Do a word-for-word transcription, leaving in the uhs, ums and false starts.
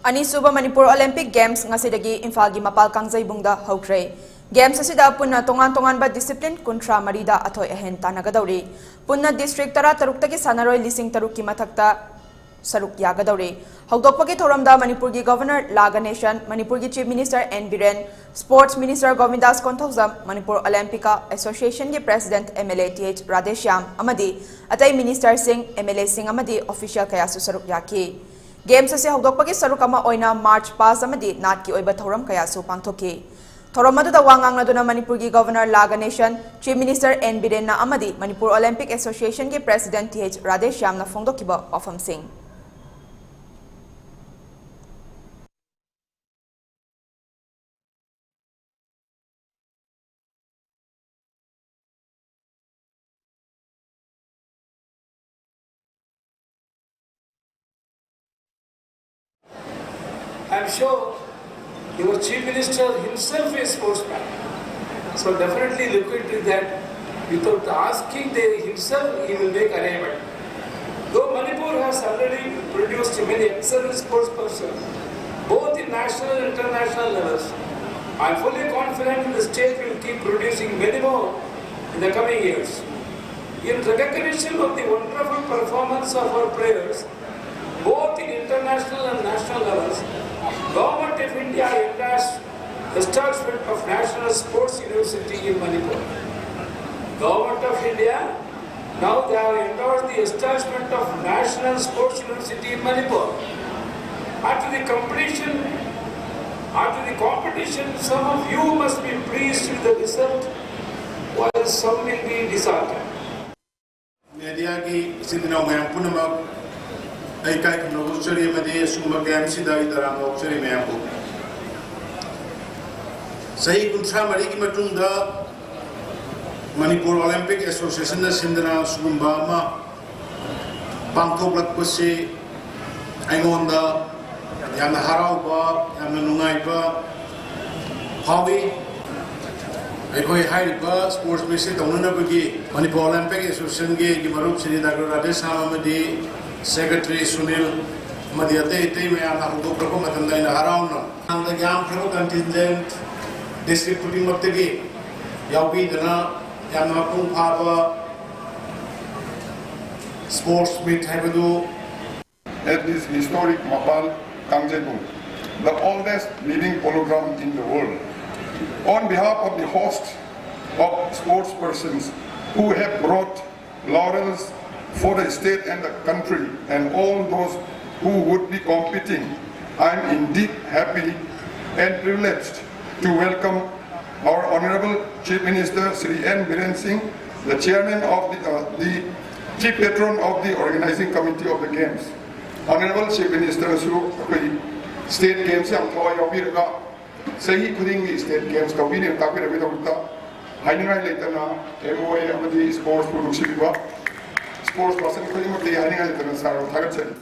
ꯑꯅꯤꯁꯨꯕ Manipur Olympic games ꯉꯁꯤꯗꯒꯤ ꯏꯝꯐꯥꯜꯒꯤ ꯃꯄꯥꯜ ꯀꯥꯡꯖꯩꯕꯨꯡꯗ ꯍꯧꯈ꯭ꯔꯦ꯫ ꯒꯦꯝꯁ ꯑꯁꯤꯗ ꯄꯨꯟꯅ ꯇꯣꯉꯥꯟ ꯇꯣꯉꯥꯟꯕ ꯗꯤꯁꯤꯄ꯭ꯂꯤꯟ ꯀꯨꯟꯊ꯭ꯔꯥ ꯃꯔꯤꯗ ꯑꯊꯣꯏ ꯑꯍꯦꯟ ꯇꯥꯟꯅꯒꯗꯧꯔꯤ꯫ ꯄꯨꯟꯅ ꯗꯤꯁꯇ꯭ꯔꯤꯛ ꯇꯔꯥꯇꯔꯨꯛꯇꯒꯤ ꯁꯥꯟꯅꯔꯣꯏ ꯂꯤꯁꯤꯡ ꯇꯔꯨꯛꯀꯤ ꯃꯊꯛꯇ ꯁꯔꯨꯛ ꯌꯥꯒꯗꯧꯔꯤ꯫ ꯍꯧꯗꯣꯛꯄꯒꯤ ꯊꯧꯔꯝꯗ ꯃꯅꯤꯄꯨꯔꯒꯤ ꯒꯚꯔꯅꯔ ꯂꯥ ꯒꯅꯦꯁꯟ, ꯃꯅꯤꯄꯨꯔꯒꯤ chief minister N Biren, sports minister Govindas Konthoujam, Manipur Olympic ꯑꯦꯁꯣꯁꯤꯌꯦꯁꯟꯒꯤ president M L A T H Radheshyam ꯑꯃꯗꯤ ꯑꯇꯩ ꯃꯤꯅꯤꯁꯇꯔꯁꯤꯡ, ꯑꯦꯝ ꯑꯦꯜ ꯑꯦꯁꯤꯡ ꯑꯃꯗꯤ ꯑꯣꯐꯤꯁꯤꯌꯦꯜ ꯀꯌꯥꯁꯨ ꯁꯔꯨꯛ ꯌꯥꯈꯤ꯫ ꯒꯦꯝꯁ ꯑꯁꯤ ꯍꯧꯗꯣꯛꯄꯒꯤ ꯁꯔꯨꯛ ꯑꯃ ꯑꯣꯏꯅ ꯃꯥꯔꯆ ꯄꯥꯁ ꯑꯃꯗꯤ ꯅꯥꯠꯀꯤ ꯑꯣꯏꯕ ꯊꯧꯔꯝ ꯀꯌꯥꯁꯨ ꯄꯥꯡꯊꯣꯛꯈꯤ꯫ ꯊꯧꯔꯝ ꯑꯗꯨꯗ ꯋꯥ ꯉꯥꯡꯅꯗꯨꯅ ꯃꯅꯤꯄꯨꯔꯒꯤ governor La Ganesan, chief minister N ꯕꯤꯔꯦꯟꯅ ꯑꯃꯗꯤ ꯃꯅꯤꯄꯨꯔ ꯑꯣꯂꯦꯝꯄꯤꯛ ꯑꯦꯁꯣꯁꯤꯌꯦꯁꯟꯒꯤ ꯄ꯭ꯔꯦꯁꯤꯗꯦꯟꯠ ꯇꯤ ꯑꯩꯆ ꯔꯥꯙꯦꯁ꯭ꯌꯥꯝꯅ ꯐꯣꯡꯗꯣꯛꯈꯤꯕ ꯋꯥꯐꯝꯁꯤꯡ꯫ I'm sure your Chief Minister himself is sportsman. So definitely look into that. Without asking the, himself, he will make arrangement. Though Manipur has already produced many excellent sports persons, both in national and international levels, I'm fully confident the state will keep producing many more in the coming years. In recognition of the wonderful performance of our players, both in international and national levels, Government of India endorsed establishment of National Sports University in Manipur. Government of India, now they have endorsed the establishment of National Sports University in Manipur. After the completion, after the competition, some of you must be pleased with the result, while some will be disheartened. ꯃꯦꯗꯤꯌꯥꯒꯤ ꯏꯆꯤꯟ ꯏꯅꯥꯎ ꯃꯌꯥꯝ ꯄꯨꯝꯅꯃꯛ ꯑꯩ ꯏꯀꯥꯏ ꯈꯨꯝꯅꯕ ꯎꯠꯆꯔꯤ ꯑꯃꯗꯤ ꯑꯁꯤꯒꯨꯝꯕ ꯀꯌꯥ ꯑꯁꯤꯗ ꯑꯩ ꯇꯔꯥꯝꯅ ꯑꯣꯛꯆꯔꯤ ꯃꯌꯥꯝꯕꯨ꯫ ꯆꯍꯤ ꯀꯨꯟꯊ꯭ꯔꯥ ꯃꯔꯤꯒꯤ ꯃꯇꯨꯡꯗ ꯃꯅꯤꯄꯨꯔ ꯑꯣꯂꯦꯝꯄꯤꯛ ꯑꯦꯁꯣꯁꯤꯌꯦꯁꯟꯅ ꯁꯤꯟꯗꯨꯅ ꯑꯁꯤꯒꯨꯝꯕ ꯑꯃ ꯄꯥꯡꯊꯣꯛꯂꯛꯄꯁꯤ ꯑꯩꯉꯣꯟꯗ ꯌꯥꯝꯅ ꯍꯔꯥꯎꯕ, ꯌꯥꯝꯅ ꯅꯨꯡꯉꯥꯏꯕ ꯐꯥꯎꯏ꯫ ꯑꯩꯈꯣꯏ ꯍꯥꯏꯔꯤꯕ ꯁ꯭ꯄꯣꯔꯠꯁ ꯃꯤꯠꯁꯤ ꯇꯧꯅꯅꯕꯒꯤ ꯃꯅꯤꯄꯨꯔ ꯑꯣꯂꯦꯝꯄꯤꯛ ꯑꯦꯁꯣꯁꯤꯌꯦꯁꯟꯒꯤ ꯑꯩꯒꯤ ꯃꯔꯨꯞ ꯁ꯭ꯔꯤ ꯗꯥꯛꯇꯔ ꯔꯥꯙꯦꯁ꯭ꯌꯥꯝ ꯑꯃꯗꯤ ꯁꯦꯀ꯭ꯔꯦꯇꯔꯤ ꯁꯨꯅꯤꯜ, ꯑꯃꯗꯤ ꯑꯇꯩ ꯑꯇꯩ ꯃꯌꯥꯝꯅ ꯍꯧꯗꯣꯛꯂꯛꯄ ꯃꯇꯝꯗ ꯑꯩꯅ ꯍꯔꯥꯎꯅ ꯍꯥꯟꯅ ꯌꯥꯝꯈ꯭ꯔꯕ contingent district ꯈꯨꯗꯤꯡꯃꯛꯇꯒꯤ ꯌꯥꯎꯕꯤꯗꯅ ꯌꯥꯝꯅ ꯃꯄꯨꯡ ꯐꯥꯕ sports meet ꯍꯥꯏꯕꯗꯨ at this historic Mapal Kangjeibung, the oldest living polo ground in the world. On behalf of the host of sports persons who have brought laurels for the state and the country, and all those who would be competing, I am indeed happy and privileged to welcome our Honorable Chief Minister Shri N Biren Singh, the chairman of the, uh, the chief patron of the organizing committee of the games. Honorable Chief Minister ꯁꯨ ꯑꯩꯈꯣꯏ state games ꯌꯥꯝ ꯊꯋꯥꯏ ꯌꯥꯎꯕꯤꯔꯒ ꯆꯍꯤ ꯈꯨꯗꯤꯡꯒꯤ state games ꯇꯧꯕꯤꯅꯦꯅ ꯇꯥꯛꯄꯤꯔꯛꯄꯒꯤꯗꯃꯛꯇ ꯍꯥꯏꯅꯤꯡꯉꯥꯏ ꯂꯩꯇꯅ M O A ꯑꯃꯗꯤ sports ꯄꯨ ꯅꯨꯡꯁꯤꯕꯤꯕ sports person ꯈꯨꯗꯤꯡꯃꯛꯇ ꯍꯥꯏꯅꯤꯡꯉꯥꯏ ꯂꯩꯇꯅ ꯁꯥꯔꯕꯨ ꯊꯥꯒꯠꯆꯔꯤ꯫